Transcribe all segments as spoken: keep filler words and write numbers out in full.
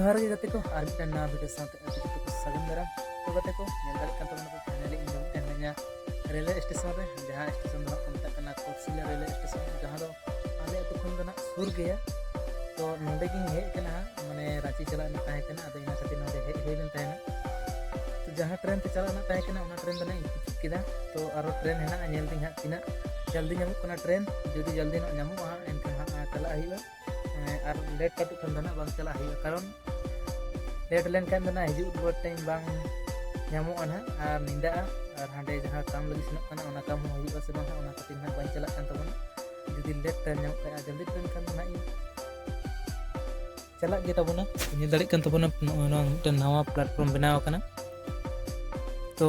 ᱡᱚᱦᱟᱨ ᱜᱮ ᱜᱟᱛᱮ ᱠᱚ, ᱟᱨ ᱢᱤᱫᱴᱟᱝ ᱱᱟᱣᱟ ᱵᱷᱤᱰᱤᱭᱳ ᱥᱟᱶᱛᱮ ᱟᱯᱮ ᱡᱚᱛᱚ ᱠᱚ ᱥᱟᱹᱜᱩᱱ ᱫᱟᱨᱟᱢ᱾ ᱛᱚ ᱜᱟᱛᱮ ᱠᱚ, ᱧᱮᱞ ᱫᱟᱲᱮᱭᱟᱜ ᱠᱟᱱ ᱛᱟᱵᱚᱱᱟ ᱯᱮ, finally ᱤᱧ ᱫᱚ ᱢᱤᱫᱴᱟᱝ ᱱᱟᱣᱟ ᱨᱮᱞᱣᱮ ᱥᱴᱮᱥᱚᱱ ᱨᱮ, ᱡᱟᱦᱟᱸ ᱥᱴᱮᱥᱚᱱ ᱫᱚ ᱦᱟᱸᱜ ᱠᱚ ᱢᱮᱛᱟᱜ ᱠᱟᱱᱟ ᱠᱳᱴᱥᱤᱞᱟ ᱨᱮᱞᱣᱮ ᱥᱴᱮᱥᱚᱱ, ᱡᱟᱦᱟᱸ ᱫᱚ ᱟᱞᱮ ᱟᱹᱛᱩ ᱠᱷᱚᱱ ᱫᱚ ᱱᱟᱜ ᱥᱩᱨ ᱜᱮᱭᱟ᱾ ᱛᱚ ᱱᱚᱸᱰᱮ ᱜᱤᱧ ᱦᱮᱡ ᱟᱠᱟᱱᱟ ᱦᱟᱸᱜ, ᱢᱟᱱᱮ ᱨᱟᱸᱪᱤ ᱪᱟᱞᱟᱜ ᱨᱮᱱᱟᱜ ᱛᱟᱦᱮᱸ ᱠᱟᱱᱟ, ᱟᱫᱚ ᱤᱱᱟᱹ ᱠᱷᱟᱹᱛᱤᱨ ᱱᱚᱸᱰᱮ ᱦᱮᱡ ᱦᱩᱭ ᱞᱮᱱ ᱛᱟᱦᱮᱱᱟ᱾ ᱛᱚ ᱡᱟᱦᱟᱸ ᱴᱨᱮᱱ ᱛᱮ ᱪᱟᱞᱟᱜ ᱨᱮᱱᱟᱜ ᱛᱟᱦᱮᱸ ᱠᱟᱱᱟ, ᱚᱱᱟ ᱴᱨᱮᱱ ᱫᱚ ᱱᱟᱜ ᱤᱧ ᱠᱩᱥᱤ ᱠᱮᱫᱟ᱾ ᱛᱚ ᱟᱨᱚ ᱴᱨᱮᱱ ᱦᱮᱱᱟᱜᱼᱟ, ᱧᱮᱞ ᱫᱤᱧ ᱦᱟᱸᱜ ᱛᱤᱱᱟᱹᱜ ᱡᱚᱞᱫᱤ ᱧᱟᱢᱚᱜ ᱠᱟᱱᱟ ᱴᱨᱮᱱ᱾ ᱡᱩᱫᱤ ᱡᱚᱞᱫᱤ ᱧᱚᱜ ᱧᱟᱢᱚᱜᱼᱟ ᱦᱟᱸᱜ, ᱮᱱᱠᱷᱟᱱ ᱦᱟᱸᱜ ᱪᱟᱞᱟᱜ ᱦᱩᱭᱩᱜᱼᱟ᱾ ᱮᱸ, ᱟᱨ ᱞᱮᱴ ᱠᱟᱛᱮ ᱠᱷᱟᱱ ᱫᱚ ᱱᱟᱜ ᱵᱟᱝ ᱪᱟᱞᱟᱜ ᱦᱩᱭᱩᱜᱼᱟ, ᱠᱟᱨᱚᱱ ᱞᱮᱴ ᱞᱮᱱᱠᱷᱟᱱ ᱫᱚ ᱱᱟᱜ ᱦᱤᱡᱩᱜ ᱨᱩᱣᱟᱹᱲ ᱴᱟᱭᱤᱢ ᱵᱟᱝ ᱧᱟᱢᱚᱜᱼᱟ ᱱᱟᱜ, ᱟᱨ ᱧᱤᱫᱟᱹᱜᱼᱟ, ᱟᱨ ᱦᱟᱸᱰᱮ ᱡᱟᱦᱟᱸ ᱠᱟᱢ ᱞᱟᱹᱜᱤᱫ ᱥᱮᱱᱚᱜ ᱠᱟᱱᱟ, ᱚᱱᱟ ᱠᱟᱢ ᱦᱚᱸ ᱦᱩᱭᱩᱜᱼᱟ ᱥᱮ ᱵᱟᱝ ᱦᱟᱸᱜ, ᱚᱱᱟ ᱠᱷᱟᱹᱛᱤᱨ ᱱᱟᱜ ᱵᱟᱝ ᱪᱟᱞᱟᱜ ᱠᱟᱱ ᱛᱟᱵᱚᱱᱟ᱾ ᱡᱩᱫᱤ ᱞᱮᱴ ᱴᱟᱭᱤᱢ ᱧᱟᱢᱚᱜ ᱠᱷᱟᱱ, ᱟᱨ ᱡᱚᱞᱫᱤ ᱴᱨᱮᱱ ᱠᱷᱟᱱ ᱫᱚ ᱱᱟᱜ ᱤᱧ ᱪᱟᱞᱟᱜ ᱜᱮ ᱛᱟᱵᱚᱱᱟ᱾ ᱧᱮᱞ ᱫᱟᱲᱮᱭᱟᱜ ᱠᱟᱱ ᱛᱟᱵᱚᱱᱟ, ᱱᱚᱜᱼᱚᱭ ᱱᱚᱣᱟ ᱢᱤᱫᱴᱮᱱ ᱱᱟᱣᱟ ᱯᱞᱟᱴᱯᱷᱚᱨᱢ ᱵᱮᱱᱟᱣ ᱟᱠᱟᱱᱟ᱾ ᱛᱚ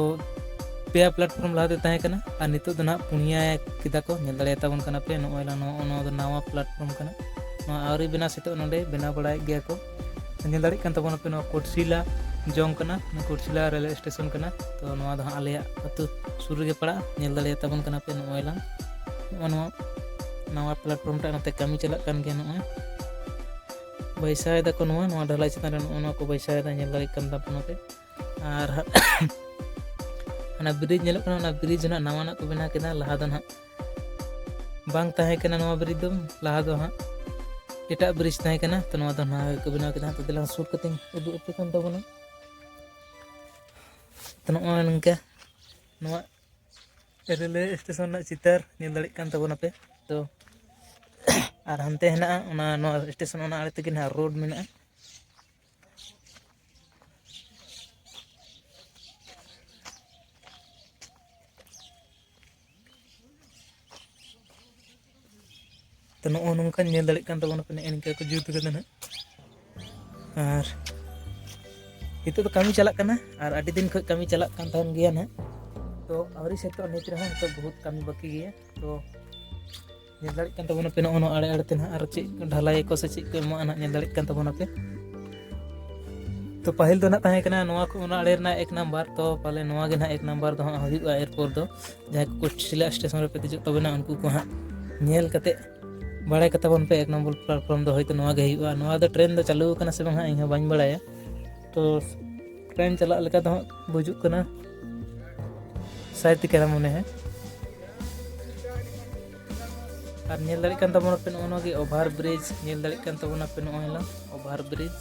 ᱯᱮᱭᱟ ᱯᱞᱟᱴᱯᱷᱚᱨᱢ ᱞᱟᱦᱟᱛᱮ ᱛᱟᱦᱮᱸ ᱠᱟᱱᱟ, ᱟᱨ ᱱᱤᱛᱚᱜ ᱫᱚ ᱱᱟᱦᱟᱜ ᱯᱩᱱᱭᱟ ᱠᱮᱫᱟ ᱠᱚ᱾ ᱧᱮᱞ ᱫᱟᱲᱮᱭᱟᱛᱟ ᱵᱚᱱ ᱠᱟᱱᱟ ᱯᱮ, ᱱᱚᱜᱼᱚᱭ ᱱᱚᱣᱟ, ᱱᱚᱣᱟ ᱫᱚ ᱱᱟᱣᱟ ᱯᱞᱟᱴᱯᱷᱚᱨᱢ ᱠᱟᱱᱟ᱾ ᱱᱚᱣᱟ ᱟᱹᱣᱨᱤ ᱵᱮᱱᱟᱣ ᱥᱟᱹᱛᱚᱜ, ᱱᱚᱰᱮ ᱵᱮᱱᱟᱣ ᱵᱟᱲᱟᱭᱮᱫ ᱜᱮᱭᱟ ᱠᱚ᱾ ᱧᱮᱞ ᱫᱟᱲᱮᱭᱟᱜ ᱠᱟᱱ ᱛᱟᱵᱚᱱᱟᱯᱮ, ᱱᱚᱣᱟ ᱠᱳᱴᱥᱤᱞᱟ ᱡᱚᱝ ᱠᱟᱱᱟ, ᱱᱚᱣᱟ ᱠᱳᱴᱥᱤᱞᱟ ᱨᱮᱞᱣᱮ ᱥᱴᱮᱥᱚᱱ ᱠᱟᱱᱟ᱾ ᱛᱚ ᱱᱚᱣᱟ ᱫᱚ ᱦᱟᱸᱜ ᱟᱞᱮᱭᱟᱜ ᱟᱹᱛᱩ ᱥᱩᱨ ᱨᱮᱜᱮ ᱯᱟᱲᱟᱜᱼᱟ᱾ ᱧᱮᱞ ᱫᱟᱲᱮᱭᱟᱛᱟ ᱵᱚᱱ ᱠᱟᱱᱟ ᱯᱮ, ᱱᱚᱜᱼᱚᱭ ᱞᱟᱝ, ᱱᱚᱜᱼᱚ ᱱᱚᱣᱟ ᱱᱟᱣᱟ ᱯᱞᱟᱴᱯᱷᱚᱨᱢ ᱴᱟᱜ ᱱᱚᱛᱮ ᱠᱟᱹᱢᱤ ᱪᱟᱞᱟᱜ ᱠᱟᱱ ᱜᱮᱭᱟ᱾ ᱱᱚᱜᱼᱚᱭ ᱵᱟᱹᱭᱥᱟᱣ ᱮᱫᱟ ᱠᱚ ᱱᱚᱣᱟ, ᱱᱚᱣᱟ ᱰᱷᱟᱞᱟᱭ ᱪᱮᱛᱟᱱ ᱨᱮ ᱱᱚᱜᱼᱚ ᱱᱚᱣᱟ ᱠᱚ ᱵᱟᱹᱭᱥᱟᱣ ᱮᱫᱟ, ᱧᱮᱞ ᱫᱟᱲᱮᱭᱟᱜ ᱠᱟᱱ ᱛᱟᱵᱚᱱᱟ ᱯᱮ᱾ ᱟᱨ ᱚᱱᱟ ᱵᱨᱤᱡᱽ ᱧᱮᱞᱚᱜ ᱠᱟᱱᱟ, ᱚᱱᱟ ᱵᱨᱤᱡᱽ ᱱᱟᱜ ᱱᱟᱣᱟᱱᱟᱜ ᱠᱚ ᱵᱮᱱᱟᱣ ᱠᱮᱫᱟ᱾ ᱞᱟᱦᱟ ᱫᱚ ᱱᱟᱜ ᱵᱟᱝ ᱛᱟᱦᱮᱸ ᱠᱟᱱᱟ ᱱᱚᱣᱟ ᱵᱨᱤᱡᱽ ᱫᱚ, ᱞᱟᱦᱟ ᱫᱚ ᱦᱟᱸᱜ ᱮᱴᱟᱜ ᱵᱨᱤᱡᱽ ᱛᱟᱦᱮᱸ ᱠᱟᱱᱟ, ᱛᱚ ᱱᱚᱣᱟ ᱫᱚ ᱱᱟᱣᱟ ᱜᱮᱠᱚ ᱵᱮᱱᱟᱣ ᱠᱮᱫᱟ᱾ ᱛᱚ ᱫᱮᱞᱟ ᱥᱩᱨ ᱠᱟᱛᱮᱧ ᱩᱫᱩᱜ ᱟᱯᱮ ᱠᱟᱱ ᱛᱟᱵᱚᱱᱟ᱾ ᱛᱚ ᱱᱚᱜᱼᱚᱭ ᱱᱚᱝᱠᱟ ᱱᱚᱣᱟ ᱨᱮᱞᱣᱮ ᱥᱴᱮᱥᱚᱱ ᱨᱮᱱᱟᱜ ᱪᱤᱛᱟᱹᱨ ᱧᱮᱞ ᱫᱟᱲᱮᱭᱟᱜ ᱠᱟᱱ ᱛᱟᱵᱚᱱᱟᱯᱮ᱾ ᱛᱚ ᱟᱨ ᱦᱟᱱᱛᱮ ᱦᱮᱱᱟᱜᱼᱟ ᱚᱱᱟ, ᱱᱚᱣᱟ ᱥᱴᱮᱥᱚᱱ ᱚᱱᱟ ᱟᱲᱮ ᱛᱮᱜᱮ ᱱᱟᱦᱟᱜ ᱨᱳᱰ ᱢᱮᱱᱟᱜᱼᱟ᱾ ᱛᱚ ᱱᱚᱜᱼᱚ ᱱᱚᱝᱠᱟ ᱧᱮᱞ ᱫᱟᱲᱮᱭᱟᱜ ᱠᱟᱱ ᱛᱟᱵᱚᱱᱟ ᱯᱮ, ᱱᱮᱜᱼᱮ ᱱᱤᱝᱠᱟ ᱠᱚ ᱡᱩᱛ ᱠᱟᱫᱟ ᱱᱟᱦᱟᱜ᱾ ᱟᱨ ᱱᱤᱛᱚᱜ ᱫᱚ ᱠᱟᱹᱢᱤ ᱪᱟᱞᱟᱜ ᱠᱟᱱᱟ, ᱟᱨ ᱟᱹᱰᱤ ᱫᱤᱱ ᱠᱷᱚᱱ ᱠᱟᱹᱢᱤ ᱪᱟᱞᱟᱜ ᱠᱟᱱ ᱛᱟᱦᱮᱱ ᱜᱮᱭᱟ ᱱᱟᱦᱟᱜ᱾ ᱛᱚ ᱟᱹᱣᱨᱤ ᱥᱟᱹᱛᱚᱜᱼᱟ ᱱᱤᱛ ᱨᱮᱦᱚᱸ, ᱱᱤᱛᱚᱜ ᱵᱚᱦᱩᱛ ᱠᱟᱹᱢᱤ ᱵᱟᱹᱠᱤ ᱜᱮᱭᱟ᱾ ᱛᱚ ᱧᱮᱞ ᱫᱟᱲᱮᱭᱟᱜ ᱠᱟᱱ ᱛᱟᱵᱚᱱᱟᱯᱮ ᱱᱚᱜᱼᱚ ᱱᱚᱣᱟ ᱟᱲᱮ ᱟᱲᱮ ᱛᱮ ᱱᱟᱦᱟᱜ ᱟᱨ ᱪᱮᱫ ᱰᱷᱟᱞᱟᱭ ᱟᱠᱚ ᱥᱮ ᱪᱮᱫ ᱠᱚ ᱮᱢᱚᱜᱼᱟ ᱱᱟᱦᱟᱜ, ᱧᱮᱞ ᱫᱟᱲᱮᱭᱟᱜ ᱠᱟᱱ ᱛᱟᱵᱚᱱᱟᱯᱮ᱾ ᱛᱚ ᱯᱟᱹᱦᱤᱞ ᱫᱚ ᱱᱟᱦᱟᱜ ᱛᱟᱦᱮᱸ ᱠᱟᱱᱟ ᱱᱚᱣᱟ ᱠᱚ, ᱚᱱᱟ ᱟᱲᱮ ᱨᱮᱱᱟᱜ ᱮᱠ ᱱᱟᱢᱵᱟᱨ, ᱛᱚ ᱯᱟᱞᱮ ᱱᱚᱣᱟ ᱜᱮ ᱱᱟᱦᱟᱜ ᱮᱠ ᱱᱟᱢᱵᱟᱨ ᱫᱚ ᱦᱟᱸᱜ ᱦᱩᱭᱩᱜᱼᱟ᱾ ᱮᱨᱯᱚᱨ ᱫᱚ ᱡᱟᱦᱟᱸᱭ ᱠᱚ ᱠᱳᱴᱥᱤᱞᱟ ᱥᱴᱮᱥᱚᱱ ᱨᱮᱯᱮ ᱫᱮᱡᱚᱜ ᱛᱟᱵᱚᱱᱟ, ᱩᱱᱠᱩ ᱠᱚ ᱦᱟᱸᱜ ᱧᱮᱞ ᱠᱟᱛᱮ ᱵᱟᱲᱟᱭ ᱠᱟᱛᱟ ᱵᱚᱱ ᱯᱮ, ᱮᱠ ᱱᱚᱢᱵᱚᱨ ᱯᱞᱟᱴᱯᱷᱚᱨᱢ ᱫᱚ ᱦᱚᱭᱛᱳ ᱱᱚᱣᱟ ᱜᱮ ᱦᱩᱭᱩᱜᱼᱟ᱾ ᱱᱚᱣᱟ ᱫᱚ ᱴᱨᱮᱱ ᱫᱚ ᱪᱟᱹᱞᱩ ᱟᱠᱟᱱᱟ ᱥᱮ ᱵᱟᱝ ᱦᱟᱸᱜ, ᱤᱧ ᱦᱚᱸ ᱵᱟᱹᱧ ᱵᱟᱲᱟᱭᱟ᱾ ᱛᱚ ᱴᱨᱮᱱ ᱪᱟᱞᱟᱜ ᱞᱮᱠᱟ ᱫᱚ ᱦᱟᱸᱜ ᱵᱩᱡᱩᱜ ᱠᱟᱱᱟ, ᱥᱟᱭ ᱛᱤᱠᱟᱹᱱᱟ ᱢᱚᱱᱮ ᱦᱚᱭ᱾ ᱟᱨ ᱧᱮᱞ ᱫᱟᱲᱮᱭᱟᱜ ᱠᱟᱱ ᱛᱟᱵᱚᱱᱟᱯᱮ ᱱᱚᱜᱼᱚ ᱱᱚᱣᱟ ᱜᱮ ᱳᱵᱷᱟᱨ ᱵᱨᱤᱡᱽ, ᱧᱮᱞ ᱫᱟᱲᱮᱭᱟᱜ ᱠᱟᱱ ᱛᱟᱵᱚᱱᱟᱯᱮ ᱱᱚᱜᱼᱚᱭ ᱞᱟᱝ ᱳᱵᱷᱟᱨ ᱵᱨᱤᱡᱽ,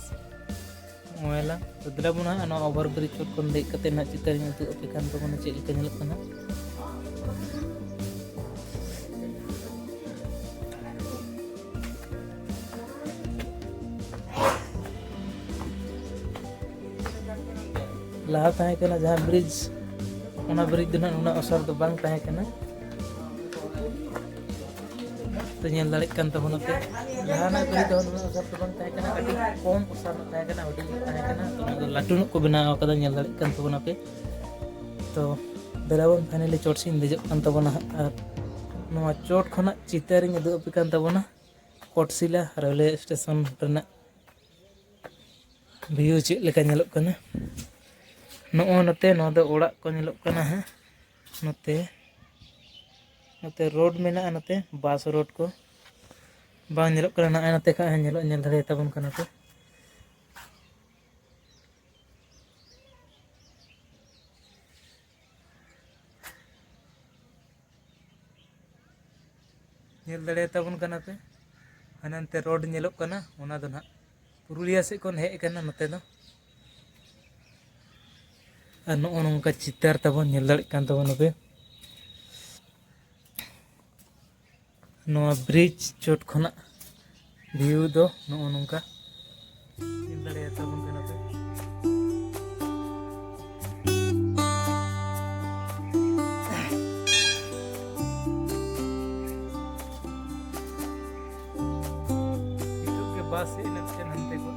ᱱᱚᱜᱼᱚᱭ ᱞᱟᱝ᱾ ᱛᱚ ᱫᱮᱞᱟ ᱵᱚᱱ ᱦᱟᱸᱜ ᱱᱚᱣᱟ ᱳᱵᱷᱟᱨ ᱵᱨᱤᱡᱽ ᱪᱚᱴ ᱠᱷᱚᱱ ᱫᱮᱡ ᱠᱟᱛᱮ ᱱᱟᱦᱟᱜ ᱪᱤᱛᱟᱹᱨ ᱤᱧ ᱩᱫᱩᱜ ᱟᱯᱮ ᱠᱟᱱ ᱛᱟᱵᱚᱱᱟ ᱪᱮᱫ ᱞᱮᱠᱟ ᱧᱮᱞᱚᱜ ᱠᱟᱱᱟ᱾ ᱞᱟᱦᱟ ᱛᱟᱦᱮᱸ ᱠᱟᱱᱟ ᱡᱟᱦᱟᱸ ᱵᱨᱤᱡᱽ, ᱚᱱᱟ ᱵᱨᱤᱡᱽ ᱫᱚ ᱱᱟᱦᱟᱜ ᱱᱩᱱᱟᱹᱜ ᱚᱥᱟᱨ ᱫᱚ ᱵᱟᱝ ᱛᱟᱦᱮᱸ ᱠᱟᱱᱟ᱾ ᱛᱚ ᱧᱮᱞ ᱫᱟᱲᱮᱭᱟᱜ ᱠᱟᱱ ᱛᱟᱵᱚᱱᱟᱯᱮ, ᱞᱟᱦᱟᱱᱟᱜ ᱵᱨᱤᱡᱽ ᱫᱚ ᱱᱩᱱᱟᱹᱜ ᱚᱥᱟᱨ ᱫᱚ ᱵᱟᱝ ᱛᱟᱦᱮᱸ ᱠᱟᱱᱟ, ᱠᱟᱹᱴᱤᱡ ᱠᱚᱢ ᱚᱥᱟᱨ ᱧᱚᱜ ᱛᱟᱦᱮᱸ ᱠᱟᱱᱟ, ᱦᱩᱰᱤᱧ ᱧᱚᱜ ᱛᱟᱦᱮᱸ ᱠᱟᱱᱟ᱾ ᱛᱚ ᱚᱱᱟ ᱫᱚ ᱞᱟᱹᱴᱩ ᱧᱚᱜ ᱠᱚ ᱵᱮᱱᱟᱣ ᱟᱠᱟᱫᱟ, ᱧᱮᱞ ᱫᱟᱲᱮᱭᱟᱜ ᱠᱟᱱ ᱛᱟᱵᱚᱱᱟᱯᱮ᱾ ᱛᱚ ᱫᱮᱞᱟ ᱵᱚᱱ ᱯᱷᱟᱭᱱᱟᱞᱤ ᱪᱚᱴ ᱥᱮᱫ ᱤᱧ ᱫᱮᱡᱚᱜ ᱠᱟᱱ ᱛᱟᱵᱚᱱᱟ ᱦᱟᱸᱜ, ᱟᱨ ᱱᱚᱣᱟ ᱪᱚᱴ ᱠᱷᱚᱱᱟᱜ ᱪᱤᱛᱟᱹᱨ ᱤᱧ ᱩᱫᱩᱜ ᱟᱯᱮ ᱠᱟᱱ ᱛᱟᱵᱚᱱᱟ ᱠᱚᱴᱥᱤᱞᱟ ᱨᱮᱞᱣᱮ ᱥᱴᱮᱥᱚᱱ ᱨᱮᱱᱟᱜ ᱵᱷᱤᱭᱩ ᱪᱮᱫ ᱞᱮᱠᱟ ᱧᱮᱞᱚᱜ ᱠᱟᱱᱟ᱾ ᱱᱚᱜᱼᱚ ᱱᱚᱛᱮ, ᱱᱚᱣᱟ ᱫᱚ ᱚᱲᱟᱜ ᱠᱚ ᱧᱮᱞᱚᱜ ᱠᱟᱱᱟ ᱦᱟᱸᱜ᱾ ᱱᱚᱛᱮ, ᱱᱚᱛᱮ ᱨᱳᱰ ᱢᱮᱱᱟᱜᱼᱟ, ᱱᱚᱛᱮ ᱵᱟᱥ ᱨᱳᱰ ᱠᱚ ᱵᱟᱝ ᱧᱮᱞᱚᱜ ᱠᱟᱱᱟ᱾ ᱱᱚᱜᱼᱚᱭ ᱱᱚᱛᱮ ᱠᱷᱚᱱ ᱦᱚᱸ ᱧᱮᱞᱚᱜ, ᱧᱮᱞ ᱫᱟᱲᱮᱭᱟᱛᱟᱵᱚᱱ ᱠᱟᱱᱟ ᱯᱮ᱾ ᱧᱮᱞ ᱫᱟᱲᱮᱭᱟᱛᱟᱵᱚᱱ ᱠᱟᱱᱟ ᱯᱮ, ᱦᱟᱱᱮ ᱦᱟᱱᱛᱮ ᱨᱳᱰ ᱧᱮᱞᱚᱜ ᱠᱟᱱᱟ, ᱚᱱᱟ ᱫᱚ ᱱᱟᱦᱟᱜ ᱯᱩᱨᱩᱞᱤᱭᱟᱹ ᱥᱮᱫ ᱠᱷᱚᱱ ᱦᱮᱡ ᱟᱠᱟᱱᱟ ᱱᱚᱛᱮ ᱫᱚ᱾ ᱟᱨ ᱱᱚᱜᱼᱚ ᱱᱚᱝᱠᱟ ᱪᱤᱛᱟᱹᱨ ᱛᱟᱵᱚᱱ ᱧᱮᱞ ᱫᱟᱲᱮᱭᱟᱜ ᱠᱟᱱ ᱛᱟᱵᱚᱱᱟ ᱯᱮ᱾ ᱱᱚᱣᱟ ᱵᱨᱤᱡᱽ ᱪᱚᱴ ᱠᱷᱚᱱᱟᱜ ᱵᱷᱤᱭᱩ ᱫᱚ ᱱᱚᱜᱼᱚ ᱱᱚᱝᱠᱟ ᱧᱮᱞ ᱫᱟᱲᱮᱭᱟᱛᱟᱵᱚᱱ ᱠᱟᱱᱟ ᱯᱮ᱾ ᱱᱤᱛᱚᱜ ᱜᱮ ᱵᱟᱥ ᱦᱮᱡ ᱮᱱᱟ, ᱢᱤᱫᱴᱮᱱ ᱦᱟᱱᱛᱮ ᱠᱷᱚᱱ᱾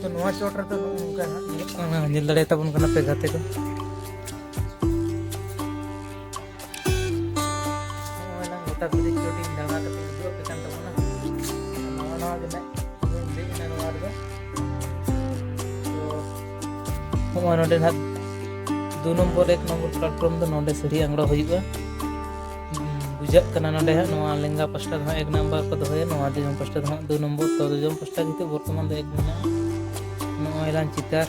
ᱛᱚ ᱱᱚᱣᱟ ᱪᱚᱴ ᱨᱮᱫᱚ ᱱᱚᱜᱼᱚ ᱱᱚᱝᱠᱟ ᱦᱟᱸᱜ ᱧᱮᱞᱚᱜ ᱠᱟᱱᱟ, ᱧᱮᱞ ᱫᱟᱲᱮᱭᱟᱛᱟᱵᱚᱱ ᱠᱟᱱᱟ ᱯᱮ ᱜᱟᱛᱮ ᱠᱚ᱾ ᱱᱚᱜᱼᱚᱭ ᱱᱟᱝ ᱜᱚᱴᱟ ᱵᱤᱨᱤᱫ ᱪᱚᱴᱤᱧ ᱫᱟᱬᱟ ᱠᱟᱛᱮ ᱩᱫᱩᱜ ᱟᱯᱮ ᱠᱟᱱ ᱛᱟᱵᱚᱱᱟ᱾ ᱱᱟᱣᱟ ᱱᱟᱣᱟ ᱜᱮ ᱱᱟᱜ ᱫᱮᱡ ᱮᱱᱟ ᱱᱚᱣᱟ ᱨᱮᱫᱚ᱾ ᱛᱚ ᱱᱚᱜᱼᱚᱭ ᱱᱚᱰᱮ ᱱᱟᱜ ᱫᱩ ᱱᱚᱢᱵᱚᱨ, ᱮᱠ ᱱᱚᱢᱵᱚᱨ ᱯᱞᱟᱴᱯᱷᱚᱨᱢ ᱫᱚ ᱱᱚᱰᱮ ᱥᱤᱲᱤ ᱟᱝᱲᱚ ᱦᱩᱭᱩᱜᱼᱟ᱾ ᱵᱩᱡᱷᱟᱹᱜ ᱠᱟᱱᱟ, ᱱᱚᱰᱮ ᱦᱟᱸᱜ ᱱᱚᱣᱟ ᱞᱮᱸᱜᱟ ᱯᱟᱥᱴᱟ ᱫᱚ ᱦᱟᱸᱜ ᱮᱠ ᱱᱟᱢᱵᱟᱨ ᱠᱚ ᱫᱚᱦᱚᱭᱟ, ᱱᱚᱣᱟ ᱡᱚᱡᱚᱢ ᱯᱟᱥᱴᱟ ᱫᱚ ᱦᱟᱸᱜ ᱫᱩ ᱱᱚᱢᱵᱚᱨ᱾ ᱛᱚ ᱡᱚᱡᱚᱢ ᱯᱟᱥᱴᱟ ᱱᱤᱛᱚᱜ ᱵᱚᱨᱛᱚᱢᱟᱱ ᱫᱚ ᱮᱠ ᱢᱮᱱᱟᱜᱼᱟ᱾ ᱱᱚᱜᱼᱚᱭ ᱞᱟᱝ ᱪᱤᱛᱟᱹᱨ᱾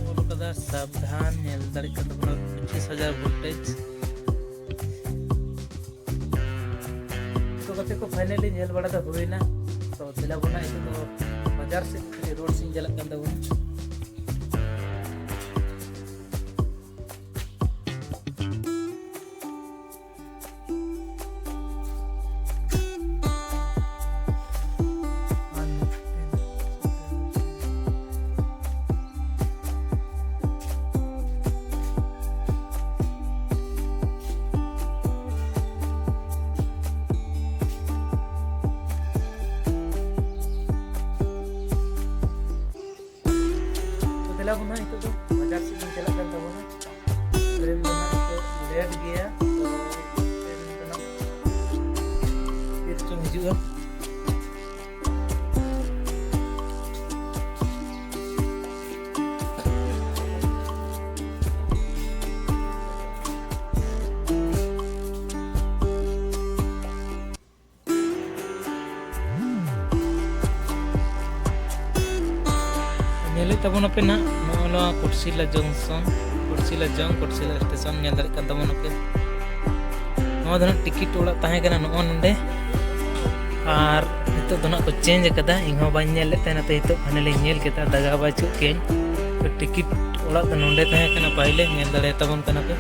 ᱚᱞ ᱠᱟᱫᱟ ᱥᱟᱵᱫᱷᱟᱱ, ᱧᱮᱞ ᱫᱟᱲᱮᱭᱟᱜ ᱠᱟᱱ ᱛᱟᱵᱚᱱᱟ ᱯᱚᱸᱪᱤᱥ ᱦᱟᱡᱟᱨ ᱵᱷᱳᱞᱴᱮᱡᱽ᱾ ᱛᱚ ᱜᱟᱛᱮ ᱠᱚ, ᱯᱷᱟᱭᱱᱟᱞᱤ ᱧᱮᱞ ᱵᱟᱲᱟ ᱫᱚ ᱦᱩᱭᱱᱟ᱾ ᱛᱚ ᱫᱮᱞᱟ ᱵᱚᱱ ᱱᱤᱛᱚᱜ ᱫᱚ ᱵᱟᱡᱟᱨ ᱥᱮᱫ ᱠᱟᱹᱴᱤᱡ ᱨᱳᱰ ᱥᱮᱫ ᱤᱧ ᱪᱟᱞᱟᱜ ᱠᱟᱱ ᱛᱟᱵᱚᱱᱟ᱾ ᱛᱚ ᱫᱮᱞᱟ ᱵᱚᱱ ᱱᱤᱛᱚᱜ ᱫᱚ ᱵᱟᱡᱟᱨ ᱥᱮᱫ ᱵᱚᱱ ᱪᱟᱞᱟᱜ ᱠᱟᱱ ᱛᱟᱵᱚᱱᱟ᱾ ᱴᱨᱮᱱ ᱫᱚ ᱱᱟᱦᱟᱜ ᱱᱤᱛᱚᱜ ᱞᱮᱴ ᱜᱮᱭᱟ, ᱛᱚ ᱴᱨᱮᱱ ᱫᱚ ᱱᱟᱦᱟᱜ ᱛᱤᱨᱮ ᱪᱚᱝ ᱦᱤᱡᱩᱜᱼᱟ᱾ ᱧᱮᱞᱮᱫ ᱛᱟᱵᱚᱱᱟᱯᱮ ᱱᱟᱜ ᱱᱚᱜᱼᱚ ᱱᱚᱣᱟ ᱠᱚᱴᱥᱤᱞᱟ ᱡᱚᱝᱥᱚᱱ, ᱠᱚᱴᱥᱤᱞᱟ ᱡᱚᱝ, ᱠᱚᱴᱥᱤᱞᱟ ᱥᱴᱮᱥᱚᱱ ᱧᱮᱞ ᱫᱟᱲᱮᱭᱟᱜ ᱠᱟᱱ ᱛᱟᱵᱚᱱᱟᱯᱮ᱾ ᱱᱚᱣᱟ ᱫᱚ ᱱᱟᱜ ᱴᱤᱠᱤᱴ ᱚᱲᱟᱜ ᱛᱟᱦᱮᱸ ᱠᱟᱱᱟ ᱱᱚᱜᱼᱚ ᱱᱚᱰᱮ, ᱟᱨ ᱱᱤᱛᱚᱜ ᱫᱚ ᱱᱟᱜ ᱠᱚ ᱪᱮᱧᱡᱽ ᱟᱠᱟᱫᱟ᱾ ᱤᱧ ᱦᱚᱸ ᱵᱟᱹᱧ ᱧᱮᱞ ᱞᱮᱫ ᱛᱟᱦᱮᱱᱟ, ᱛᱚ ᱱᱤᱛᱚᱜ ᱯᱷᱟᱭᱱᱟᱞᱤᱧ ᱧᱮᱞ ᱠᱮᱫᱟ, ᱫᱟᱜᱟ ᱵᱟᱹᱪᱩᱜ ᱠᱮᱧ᱾ ᱴᱤᱠᱤᱴ ᱚᱲᱟᱜ ᱫᱚ ᱱᱚᱰᱮ ᱛᱟᱦᱮᱸ ᱠᱟᱱᱟ ᱯᱟᱹᱦᱤᱞᱮ, ᱧᱮᱞ ᱫᱟᱲᱮᱭᱟᱛᱟᱵᱚᱱ ᱠᱟᱱᱟ ᱯᱮ᱾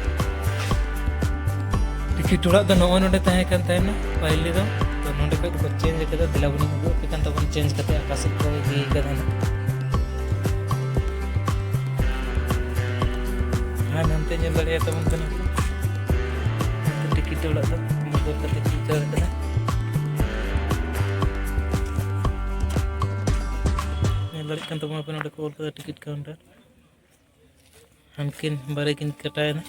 ᱴᱤᱠᱤᱴ ᱚᱲᱟᱜ ᱫᱚ ᱱᱚᱜᱼᱚᱭ ᱱᱚᱰᱮ ᱛᱟᱦᱮᱸ ᱠᱟᱱ ᱛᱟᱦᱮᱱᱟ ᱯᱟᱹᱦᱤᱞ ᱫᱚ, ᱛᱚ ᱱᱚᱰᱮ ᱠᱷᱚᱡ ᱫᱚᱠᱚ ᱪᱮᱧᱡᱽ ᱟᱠᱟᱫᱟ᱾ ᱫᱮᱞᱟ ᱵᱚᱱ ᱩᱫᱩᱜ ᱟᱯᱮ ᱠᱟᱱ ᱛᱟᱵᱚᱱ ᱪᱮᱧᱡᱽ ᱠᱟᱛᱮ ᱚᱠᱟ ᱥᱮᱫ ᱠᱚ ᱤᱫᱤ ᱠᱟᱫᱟ ᱱᱟᱜ᱾ ᱦᱮᱸ, ᱱᱚᱱᱛᱮ ᱧᱮᱞ ᱫᱟᱲᱮᱭᱟᱛᱟᱵᱚᱱ ᱠᱟᱱᱟ ᱯᱮ᱾ ᱱᱚᱛᱮ ᱴᱤᱠᱤᱴ ᱚᱲᱟᱜ ᱫᱚ ᱱᱚᱛᱮ ᱥᱩᱨ ᱠᱟᱛᱮ ᱪᱮᱫ ᱪᱚ ᱠᱟᱱᱟ᱾ ᱧᱮᱞ ᱫᱟᱲᱮᱭᱟᱜ ᱠᱟᱱ ᱛᱟᱵᱚᱱᱟ ᱯᱮ, ᱱᱚᱰᱮ ᱠᱚ ᱚᱞ ᱠᱟᱫᱟ ᱴᱤᱠᱤᱴ ᱠᱟᱣᱩᱱᱴᱟᱨ᱾ ᱦᱟᱱᱠᱤᱱ ᱵᱟᱨᱭᱟ ᱠᱤᱱ ᱠᱟᱴᱟᱭᱮᱱᱟ᱾